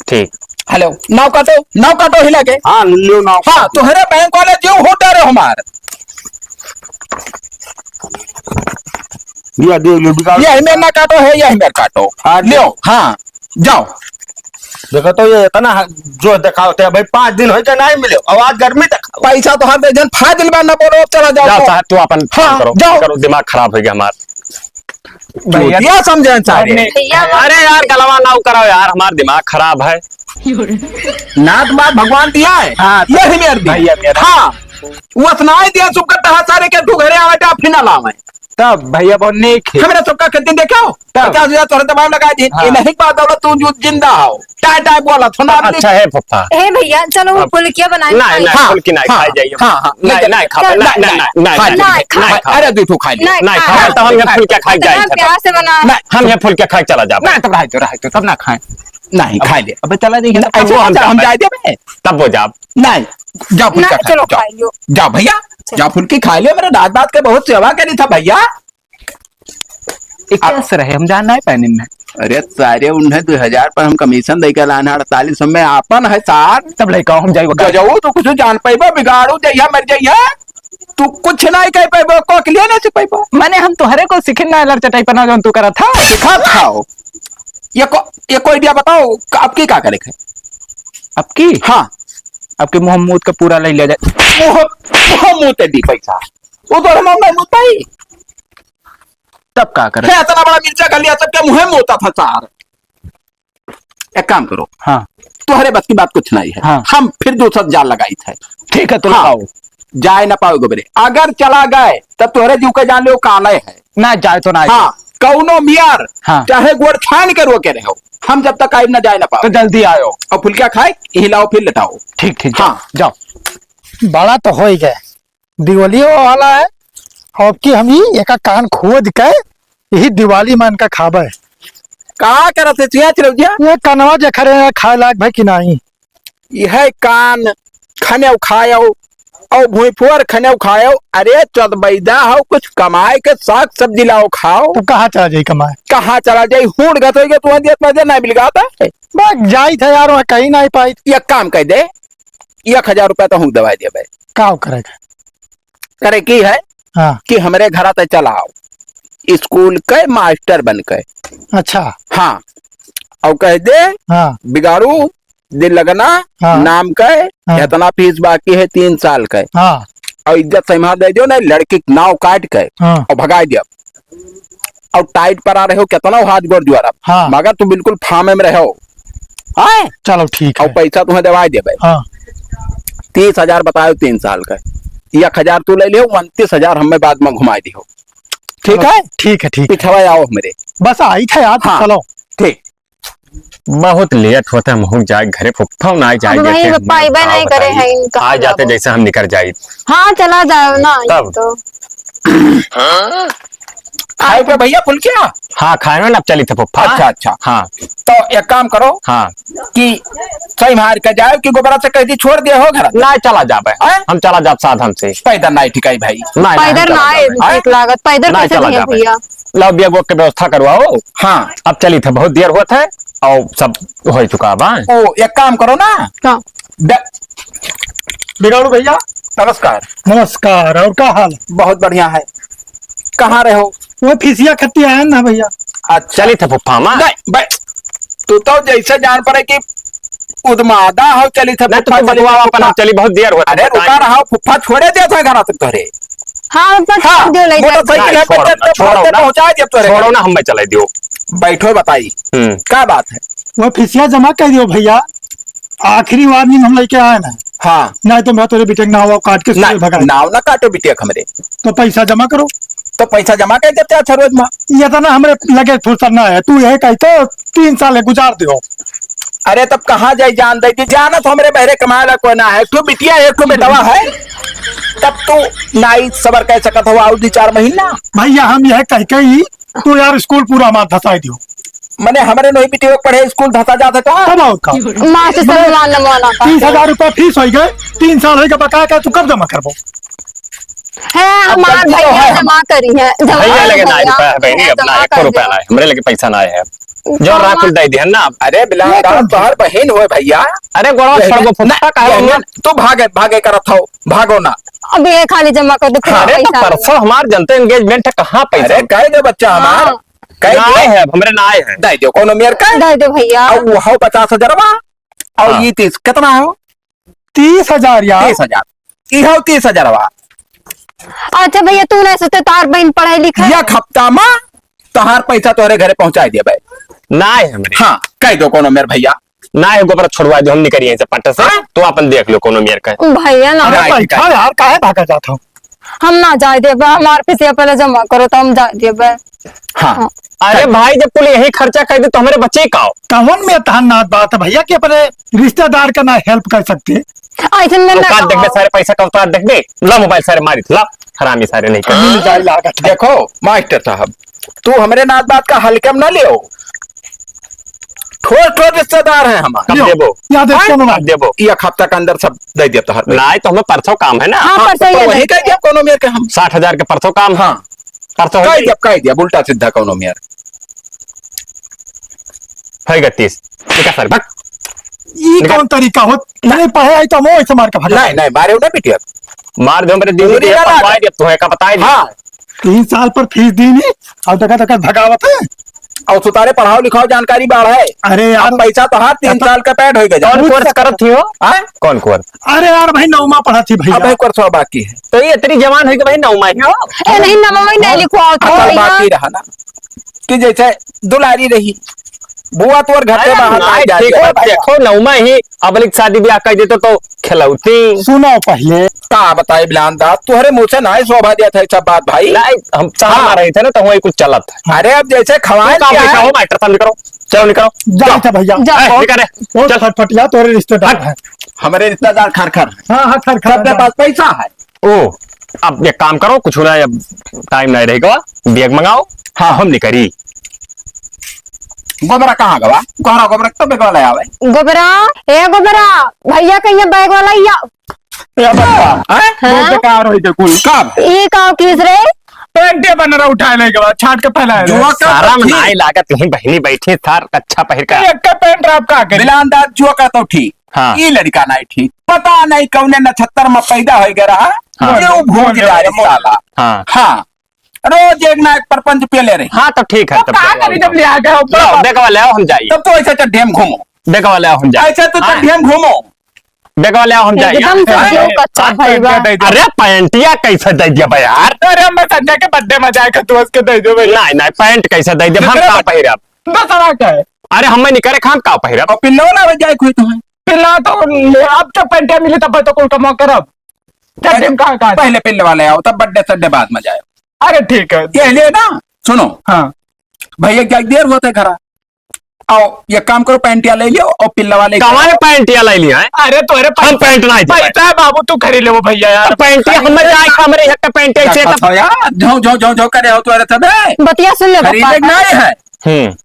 ठीक। हेलो, नाव काटो, नाव काटो हिला के। हाँ, लियो नाव। हाँ, तुम्हारे बैंक वाले जो होता रहो हमार। ये दे, ये बिगाड़। यही मेर ना काटो है, यही मेर काटो। हाँ, लियो, हाँ, जाओ। देखो तो ये इतना ह-, जो दिखाओ थे भाई, पाँच दिन हो गए नहीं मिले, और आज गर्मी दिखाओ। पैसा तो हर दे जन फाजिल बा, ना बोलो, चला जाओ जाओ तो। साहब, तू अपन हाँ, काम करो, जाओ। करो, दिमाग खराब हो गया हमार। भैया, क्या समझे सारे? भैया, अरे यार, गलवा ना कराओ यार, हमार दिमाग खराब है। नाथ बाप भगवान दिया है। हाँ, यही मेर दी। भैया, मेरा। हाँ, वो सुनाई दिया, सुख करता है सारे के तू घरे आवे, फिर ना लावे। तब भैया बहुत नेक है। हमरा सबका के दिन देखो, तब। पचास हजार तोहरे दबाव लगा दी। हाँ। ये नहीं बात दौलत, तू जो जिंदा हो। टाय टाय बोला, थोड़ा आदमी अच्छा है पप्पा। ए भैया, चलो वो अब फुलकिया बनाए नहीं, खाए। नहीं, हाँ, फुलकी नहीं हाँ, खाई जाइए। हाँ, हाँ, नहीं, नहीं, नहीं, खाओ, चल, नहीं, चल, नहीं, नहीं, नहीं, खा नहीं, ले। नहीं, नहीं, खाओ। अरे, दे तू खा ले। नहीं, नहीं, खा। खाओ, तो हम ये फुलकिया खाई इतना जाए। प्यार से बना। नहीं, हम ये फुलकिया खाई चला जाओ। नहीं, तब रह दो, रह दो, तब ना खाएं। नहीं, अब, खाई ले। अब चला जाइए। अब ऐसे वो हम हम जाओ, हम जाओ। जाए देबे। तब वो जाओ। नहीं, जाओ फुलकिया नहीं, खा चलो, जाओ। खा लियो। जाओ भैया, चलो। जाओ फुलकी खा लियो, मेरे दांत दांत के बहुत सेवा करी था भैया। इक्कीस रहे, हम जान नहीं पाए इनमें। अरे सारे, उन्हें दो हजार पर हम कमीशन दे के लाना, अड़तालीस में आपन है सार। तब लइका हम जाई वकाल। गजऊ तो कुछ जान पाइबा, बिगाड़ू जइया मर जइया, तू कुछ नहीं कह पाइबा, को के लिए नहीं सीख पाइबा। माने हम तोहरे को सिखिन ना लड़ चटाई पर ना जौन तू करत था। सिखा खाओ। ये को, ये कोई idea बताओ, आपकी का करे है? आपकी? हाँ। आपके मुंह मूत का पूरा ले लिया जाए। मुंह, मुंह मूते दी पैसा। वो तो हम नहीं मूत पाई। तब का करे? हे, इतना बड़ा मिर्चा कर लिया, सबके मुंह में होता था सार। एक काम करो। हाँ। तुम्हारे बस की बात कुछ नहीं है। हाँ। हम फिर दूसरा जाल लगाई थे। ठीक है, तो हाँ। लगाओ। जाए ना पाओ गोबरे। अगर चला गए, तब तुम्हारे जीव के जान लो काले है। ना जाए तो ना हाँ। कौनो मियार, हाँ। चाहे गोड़ छान के रोके रहो। हम जब तक आइब ना जाए ना पाओ। तो जल्दी आयो। और फुलका खाए, हिलाओ फिर लटाओ। ठीक, ठीक, हाँ। जाओ। बड़ा तो हो ही गए। दिवाली वाला है, अब की हम ही एका कान खोद के यही दिवाली में इनका खाबे। का करत है चिया चिरौजिया? ये कनवा जे खरे हैं, खाए लायक भाई कि नहीं? यह कान खने खायो, और भुइफोर खने खायो। अरे चौदबैदा हो, कुछ कमाए के साग सब्जी लाओ खाओ। तो कहाँ चला जाई कमाए? कहाँ चला जाई? हूड़ गत होई गए, तुम्हारे दिया, तुम्हारे दिया नहीं मिल गया था। बस जाई था यार, वहाँ कहीं नहीं पाई। ये काम कह दे, एक हजार रुपया तो हम दवाई देबे। का करे के? करे की है हाँ। कि हमरे घरा ते चला आओ, स्कूल के मास्टर बन के। अच्छा। हाँ, और कह दे, हाँ। बिगाड़ू, दिन लगना, हाँ। नाम के, हाँ। इतना फीस बाकी है तीन साल के। हाँ। और इज्जत से हिम्मत दे दियो ना, लड़की के नाव काट के हाँ। और भगाई दियो। और टाइट परा रहे हो, कितना हाथ गोड़ जुआरा, हाँ। मगर तू बिल्कुल फामे में रहो। हाँ? चलो ठीक और है। पैसा तुम्हें दवाई देबे। हाँ। तीस हजार बतायो तीन साल का, एक हजार तू ले लियो, उनतीस हजार हमें बाद में घुमाई दियो। ठीक चलो, है? ठीक है, ठीक है। पिछवा आओ हमरे। बस आई था यार, हाँ। चलो। ठीक। बहुत लेट होता है, हम जाए घरे, फुफ्फा ना जाए अब वही देते हैं, पप्पा अइबे नहीं करे हैं, कहाँ आ जाते जाबो? जैसे हम निकल जाए। हाँ, चला जाओ ना, तब। तो। खाए पे भैया फुलकिया? हाँ, खाए में ना चली थे फुफ्फा। अच्छा, अच्छा। हाँ। तो एक काम करो हाँ। कि सही मार के जाओ कि गोबरा से कह दी छोड़ दे हो घर। ना चला जाबे। हैं? हम चला जाब साधन से। पैदल ना ठिकाई भाई। ना, ना, हम पैदल चला ना जाबे। ठीक लागत, पैदल ना कैसे चला दिए जाबे। भैया? लाओ, बैग वैग के व्यवस्था करवाओ। हाँ। अब चली थे, बहुत देर होत है और सब हो चुका बा। ओ, एक काम करो ना। हाँ। बे-, बिगाड़ू भैया, नमस्कार। नमस्कार, और का हाल? बहुत बढ़िया है। कहाँ रहे हो? वो फीसिया खत्ती आए ना भैया। अच्छा। चली थे फुफ्फा मा। नहीं, बे-, तू तो जैसे जान पड़े कि उदमादा हो, चली थे नहीं, तो फुफ्फा, तू चली बतुआवा थे अपन, फुफ्फा। चली, बहुत देर होत है, अरे, बताई। रुका रहा, फुफ्फा छोड़े दे थे घर तक तोरे। हाँ, बस हाँ, छोड़ दे, ले जा। मोटरसाइकिल है, नहीं, छोड़ो, बच्चे ना, छोड़ो ना। पहुँचा दे तोरे छोड़ो घर। ना, हम चले दियो। बैठो, बताई। हम्म। का बात है? वो फीसिया जमा कर दियो भैया, आखिरी warning हम लेके आए ना। हाँ। नहीं तो मैं तोरे बिटिया के नाव काट के नहीं, सुबह भगा नाव ना काटो बिटिया के हमरे। तो पैसा जमा करो। तो पैसा जमा कर देते अच्छा रोज मा। ये तो ना हमरे लगे फुर्सत ना है, तू यही कहते तीन साल है गुजार दियो। अरे तब कहाँ जाई जान दे दी, जाना तो हमरे बहरे कमाए ला कोई ना है, तू बिटिया एक तो बेटवा है, तब तू नाई सबर कर सकत हो और दो चार महीना। भैया हम यह कह के ही तू यार स्कूल पूरा हमार धसाई दियो। मने हमरे नहीं बिटिया पढ़े स्कूल धसा जात है का? तब और का? माँ से सम्मान नमवाना का। तीस हजार रुपया फीस होई गए, तीन साल होई गए बकाया का, तू कब जमा करबो? है, अब हमार गलती तो भैया है जमा हमार। करी है, जमा भैया लगे ना भैया, रुपया है, बहनी, अब ना जमा एको कर रुपया दे। ना है, हमरे लगे पैसा ना है। जो जमा रात कुल दे दिहन ना। अरे बिलान ये का कौन तोहर बहन होए भैया। अरे गोड़वा ये छोड़ दो, ना, फुफ्फा का ये हो? ना, तू भागे, भागे करत हो, भागो ना। अब ये खाली जमा कर दो, फिर हाँ। अरे तो पैसा परसों हमार जनते engagement है, कहाँ पैसा? अरे कह दे बच्चा हमार, हाँ। कह दे। ना है, हमरे ना है। दे दो कोनो मेर का। दे दो भैया। अब वो हो पचास हजारवा, और हाँ। ये तीस, कितना हो? तीस हजार यार। तीस हजार। इहो तीस हजारवा। अच्छा भैया, तू नहीं सोचते, तार बहन पढ़ाई लिखाई एक हफ्ता मा तोहार पैसा तोहरे घरे पहुंचाई देबे। ना है हमरे। हाँ, कह दो कोनो मेर भैया। ना है, गोबरा छोड़वा दो, हम निकरिए से पट्टा से। हाँ? तो अपन देख लो कोनो मेर का। भैया ना। अरे नहीं, बैठा यार, काहे भागा जात हो? हम ना जाए देबे, हमार फीसिया पहले जमा करो तो हम जाए देबे। हाँ। हाँ। अरे भाई, जब कुल यही खर्चा कर दे तो हमरे बचे का हो? कौन में तहन नात बात है भैया कि अपने रिश्तेदार का ना help कर सकते? ऐसे में ना औकात देख बे कहो। सारे, पैसा का औकात देख बे। ला मोबाइल सारे मारित, ला हरामी सारे नहीं कर। मिल जाए लागत है। देखो मास्टर साहब, तू हमरे नात बात का हल्के में ना लियो। ठोस ठोस रिश्तेदार हैं हमार। कब लियो। देबो? याद है, हाँ? सुनो ना। कब देबो? एक हफ्ता के अंदर सब दे दिया तोहर। नहीं तो हमें परसों काम है ना। हाँ, हाँ, परसों तो ये वही दे कह दिया कोनो मेर के हम। साठ हजार के परसों काम। हाँ। परसों कह है। दिया, कह दिया, उल्टा सीधा कोनो मेर। है गत्तीस। निकल सर, भाग। ई निकल। कौन तरीका हो? नहीं पढ़े आई तो हम ऐसे मार के भागा। नहीं, नहीं, मारे ना बिटिया। मार दे मेरे दीदी पूरी के ना पकवाए लागे। दे, तू है का बताए दे। हाँ। तीन साल पर फीस दी नहीं, और देखा, देखा भगावत है। और सुतारे पढ़ाओ लिखाओ जानकारी बाढ़ है। अरे यार। अब पैसा तो हाथ तीन अब साल का पेट होई गया। कौन course करत थी हो? हाँ? कौन course? अरे यार भाई, नौमा पढ़ा थी भैया। अब भाई course बाकी है। तो ये इतनी जवान हुई कि भाई नौमा ही हो? ए, नहीं, नौमा ही नहीं लिखवाओ तो अकल भैया। बाकी रहा ना। कि जैसे दुलारी रही, बुआ तोर घर से अरे बाहर ना नहीं, जा ठीक दिया है, भाई। देखो, नौमा ही अबलिक शादी ब्याह कर देते तो खिलौती। सुनो पहले। का बताई बिलान दा, तोहरे मुँह से नाहीं शोभा देत है सब बात भाई। नहीं, हम चाह हाँ। मार रहे थे ना, तो वही कुछ चलत है। अरे अब जैसे खवाए तू काम क्या निकलो, है? मास्टर साहब निकलो, चलो निकलो। जाओ। जाओ। भैया। जाओ। ए, निकल रे। वो चल। फटफटिया तोरे रिश्तेदार हट। हैं। हमरे रिश्तेदार खर खर। हाँ, हाँ, खर खर, सबके जाओ। पास पैसा है। ओ, अब एक काम करो, कुछ ना, अब time नहीं रहेगा, bag मंगाओ, हाँ, हम निकरी। गोबरा कहाँ गवा? गोहरा गोबरा तो bag वाला आवे। गोबरा, ए गोबरा, भैया कहिए bag वाला या। ए बप्पा, हैं? हाँ? वो बेकार होई के कुल। कब? ई का किस रे? पैंटे बन रहा उठाए ले गवा, छाट के फैलाए ले। जुआ का शर्म तो ठीक। नाई लागत, यहीं बहनी बैठी, सार अच्छा पहिर का। एक का पैंट रहा, आप का करी? बिलानदार जुआ का तो ठीक। हाँ। ई लड़का नाई ठीक। पता नहीं कौने नक्षत्र में पैदा होइ गया रहा, हाँ। ये वो भूल जा रहे साला। हाँ। हाँ। रोज एक ना एक परपंच पियले रही। हाँ, तो ठीक है, तो तब का करी जब ले आ गए हो? लाओ, बेगवा ले आओ, हम जाई। तब तो ऐसे चड्ढे में घूमो। बेगवा ले आओ, हम जाई। ऐसे तो हाँ। चड्ढे में घूमो। बेगवा ले आओ, हम जाई। एकदम से हाँ। जीव कच्चा हाँ, भइल बा। दे दो। अरे, पैंटिया कैसे दे दिया बा यार? अरे, हमें संजय के birthday में जाए के तू उसके दे दो भाई। नहीं, नहीं, पैंट कैसे दे दिया? हम दूसरा का बा-, पहिरब? दूसरा का है? अरे, हमें नहीं करे, हम का पहिरब? और पिल्लो ना बजाए कोई तो है। पिल्ला तो ले, अब तो पैंटिया मिली तब तो कुल कमा करब। चड्ढे में कहाँ, कहाँ? पहले पिल्लवा ले आओ, तब birthday सड्डे बाद में जाओ। अरे ठीक है। ये ले ना, सुनो। हाँ। भैया क्या देर होते घरा? आओ, ये काम करो, पैंटिया ले लियो और पिल्लवा ले कमाए पैंटिया ले लिया है? अरे तो अरे हम पैंट ना दे। पैसा है बाबू, तू खरीद ले वो भैया यार। तो पैंटिया हम जाए, हमरे यहाँ का पैंटिया क्या से तो खाओ यार, झों, झों, झों, झों करे हो तो अरे तबे। बतिया सुन ले खरीदे पापा। नहीं है। हम्म।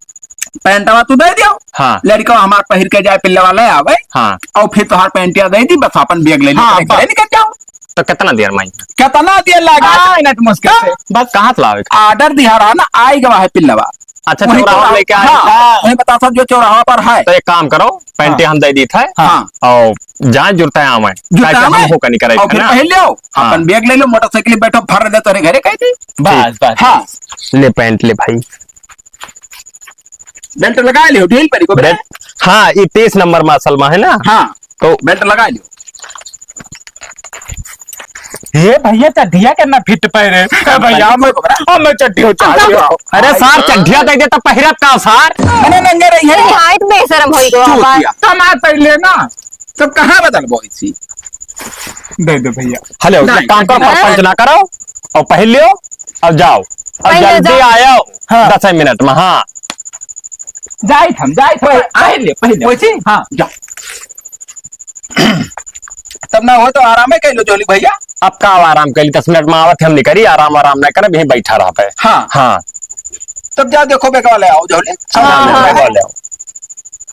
पैंटवा तू दे दियो। हाँ। लड़का हमार पहिर के जाए, पिल्लवा ले आवे। हाँ। और फिर तोहार पैंटिया दे दी, बस अपन बैग ले ली, हाँ, अपने घरे बस। निकल जाओ। तो कितना देर में? कितना देर लगा? पाँच मिनट मुश्किल से। बस। कहाँ से लावे? Order दिया रहा ना, आई गवा है पिल्लवा। अच्छा, वहीं चौराहा पर लेके आए। हाँ, वहीं बता सब जो चौराहा पर है। तो एक काम करो, पैंटी हाँ। हम दे दी था। हाँ। और जहाँ जुरता है आवे। जुरता काहे कि हम आवे? होकर नहीं करे, और है फिर ना? पहन लियो, हाँ। अपन बैग ले लो, मोटरसाइकिल बैठो, फर दे तोरे घरे कह दी। बस, बस। हाँ। ले पैंट ले भाई। बेल्ट लगा लियो, ढील पड़ी को बेल्ट, बेल्ट। हाँ, ये तेईस नंबर मार्शल में है ना? हाँ, तो बेल्ट लगा लियो। हे भैया, चड्ढिया के ना फिट पहरे। ए भैया, हम, हम चड्ढी हो, चड्ढी हो। अरे सार, चड्ढिया दे दे तो पहिरब का सार? मने नंगे रही है। अरे, हाइट बेशरम होई गो चूतिया। हमार। कमा पहले ना, तो कहाँ बदलबो इसी? दे दे भैया। हेलो, नहीं, काम करो, नहीं। पंच ना करो और पहन लियो। अब जाओ, अब पहले जल्दी जाओ। आयो, हाँ। दस मिनट में, हाँ। जाइत हम, जाइत हम। पह-, पहले, पहले। वैसे? हाँ। जाओ। तब ना हो तो आराम ही कर लो, जोली भैया। अब का आराम कर ली? दस मिनट में आवत हम निकरी, आराम, आराम ना करब, यहीं बैठा रह पे। हाँ। हाँ। तब जाओ, देखो, बेगवा ले आओ, जोली। हाँ, हाँ, हाँ। बेगवा ले आओ।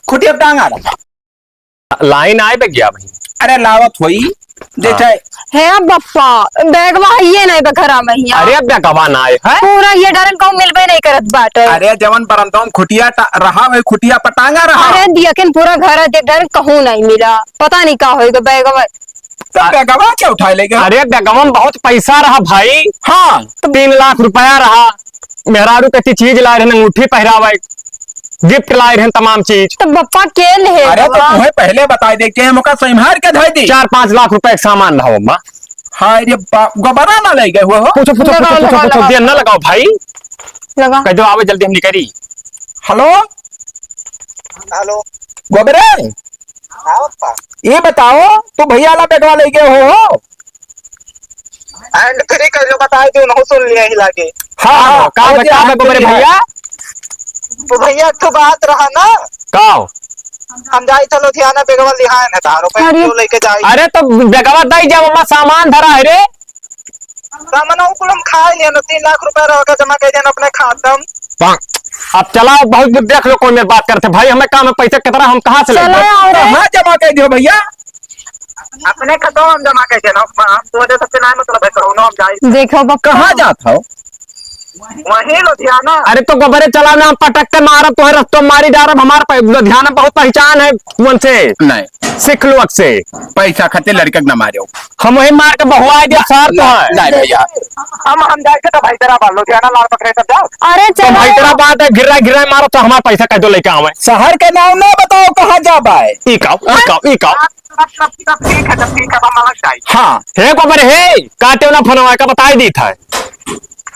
खुटिया टांग आ रहा। लाइन आए बे गया भाई। अरे लावत होई, जैसे हाँ। हे बप्पा, बैगवा है ये नहीं बे घरा में हिया। अरे अब बैगवा ना आए है। पूरा ये डरन कहूँ मिलबे नहीं करत बाटे। अरे जवन बरंदवा में खुटिया टा-, रहा वही खुटिया पटांगा रहा। अरे दियकिन पूरा घर है, देख डरन कहूँ नहीं मिला, पता नहीं का होई गो बैगवा। तो आ- बैगवा क्या उठाए ले गया? अरे बैगवा में बहुत पैसा रहा भाई। हाँ। तो तीन लाख रुपया रहा। मेहरारू के चीज लाए रहन, अंगूठी पहिरावे, गिफ्ट लाए रहन, तमाम चीज। तो बप्पा के ले अरे तो बा? तुम्हें पहले बताई दे के हम ओका संभाल के धर दी। चार पाँच लाख रुपए के सामान रहा ओमा। हाय रे बाप, गोबरा ना ले गए हो? पूछो, पूछो, लगाओ, पूछो, पूछो, लगाओ, पूछो, लगाओ। देर ना लगाओ भाई। लगा। कह दो आवे जल्दी हम निकरी। हेलो। हेलो। गोबरे। हाँ, पप्पा। ये बताओ, तू भैया ला बेटवा ले गए हो, हो? And फिर कह लो, बताए दो, उन्हों सुन लिया ही लागे। हाँ, हाँ, हाँ, का और बता ये दे, गोबरे भैया? तो भैया, एक ठो बात रहा ना। का? हम जाई चलो धियाना बेगवा लिहाए ना, तारो पे अरे। जो लेके जाई। अरे, तो बेगवा दई जब हमार सामान धरा है रे। सामान उ कुल हम खा लिया ना, तीन लाख रुपया रह गया जमा कर देना अपने खाता में। अब चलाओ, बहुत देख लो कौन मेरे बात करते भाई, हमें काम है, पैसा कितना हम कहाँ से लेंगे? चलो, और कहाँ जमा कर दियो भैया? अपने खाता में जमा कर देना, हम, हम तोरे सबसे ना मतलब है, करो ना, हम जाए। देखो बप्पा। कहाँ जात हो? वहीं लुधियाना। अरे तो गोबरे चलाओ ना, हम पटक के मारब, तोहे रस्तों मारी डारब, हमार प-, लुधियाना बहुत पहचान है उनसे। नहीं। सीख लो अक्से। पैसा खातिर लड़के के ना मारो। हम वही मार के बहुआ दिया सार तो ना, है। नहीं भैया। हम, हम जाए के तो भाई तेरा बाल लुधियाना लाल पकड़े सब जाओ। अरे तो चलो। भाई तेरा बात है, गिर्रा गिर्रा मारो तो हमार पैसा कह दो लेके आवे। शहर के नाम ना बताओ, कहाँ जाबा है? ई काओ, ई काओ, ई काओ। तब, तब, तब ठीक है, तब ठीक है, हम अलग जाए। हाँ। हे गोबर हे, काटे ना फोनवा का बताई दी था।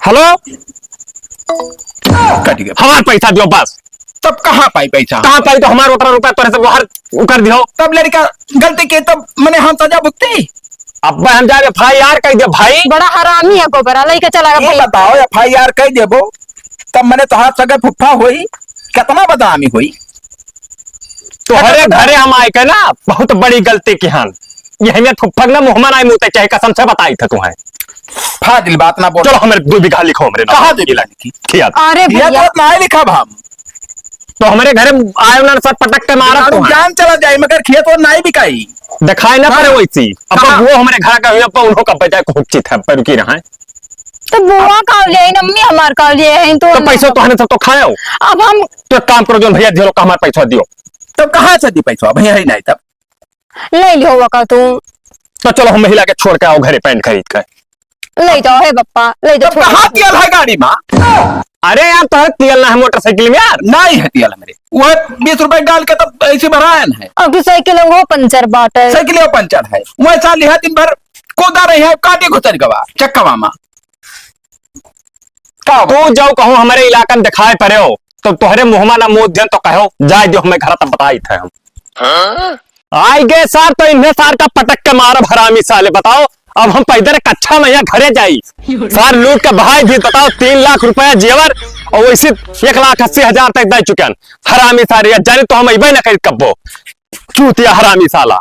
हेलो? कट गया। हमार पैसा दियो बस। तब कहाँ पाई पैसा? कहाँ पाई तो हमार ओतरा रुपया तोरे से बाहर कर दियो। तब लड़का गलती के तब मने हम सजा भुगती। अब हम जाए एफ आई आर कर दे भाई। बड़ा हरामी है गोबरा, लेके चला गया ये भाई। बताओ एफ आई आर कर देबो तब मने तोहार सगे फुफ्फा होई, कितना बदनामी होई। तोहरे घरे हम आए के ना बहुत बड़ी गलती किहन। ये हमें फुफ्फा ना मुँह में ना मुँह ते चाहे कसम से बताई था तुम्हें। फाजिल बात ना बोल। चलो, हमारे दो बीघा लिखो, हमारे नाम कहाँ दो बीघा लिखी? खिया। अरे ये भैया। बात ना लिखा हम। तो हमारे घरे आए उन्होंने सब पटक के मारा दारू तुम्हें। जान चला जाए, मगर खेत और नाई बिकाई। दिखाई ना हाँ। पड़े वैसी। अब कहाँ? वो हमारे घर का हुआ, पर उन्हों का बजाय को चित है, पर रुकी रहा है। तो बुआ का ले आई, अम्मी हमार का ले आई, तो तो पैसा तो हने सब तो खायो। अब हम तो एक काम करो, जो भैया दियो का हमारे पैसा दियो। तो कहाँ से दी पैसा? भैया ही नहीं तब। ले लियो वका तू। तो चलो, हम महिला के छोड़ के आओ घरे पैंट खरीद के। ले जाओ, हे पप्पा, ले जाओ, तब छोड़ कहाँ दो। तेल है गाड़ी मा? अरे यार, तोहरे तेल ना है मोटरसाइकिल में यार। नहीं है तेल हमरे। वो बीस रुपए डाल के तब ऐसे भरायन है। अब की साइकिल है, वो पंचर बाटे। साइकिल वो पंचर है। वैसा लिहा दिन भर कूदा रही है, काटे घुसर गवा चक्कवा मा। का तू जाओ कहूँ हमारे इलाका में दिखाए पड़े हो, तो तोहरे मुँह मा ना मुँह देन तो कहो, जाए दो हमें घर तब बताई थे हम। आई गए सार तो इन्हें सार का पटक के मारब हरामी साले। बताओ, अब हम पैदल कच्छा में यहाँ घरे जाई? सार लूट के भाई भी बताओ, तीन लाख रुपया जेवर और वैसे एक लाख अस्सी हजार तक दे चुके हैं। हरामी सारे, या जाने तो हम अइबे न करी कब्बो। चूतिया हरामी साला।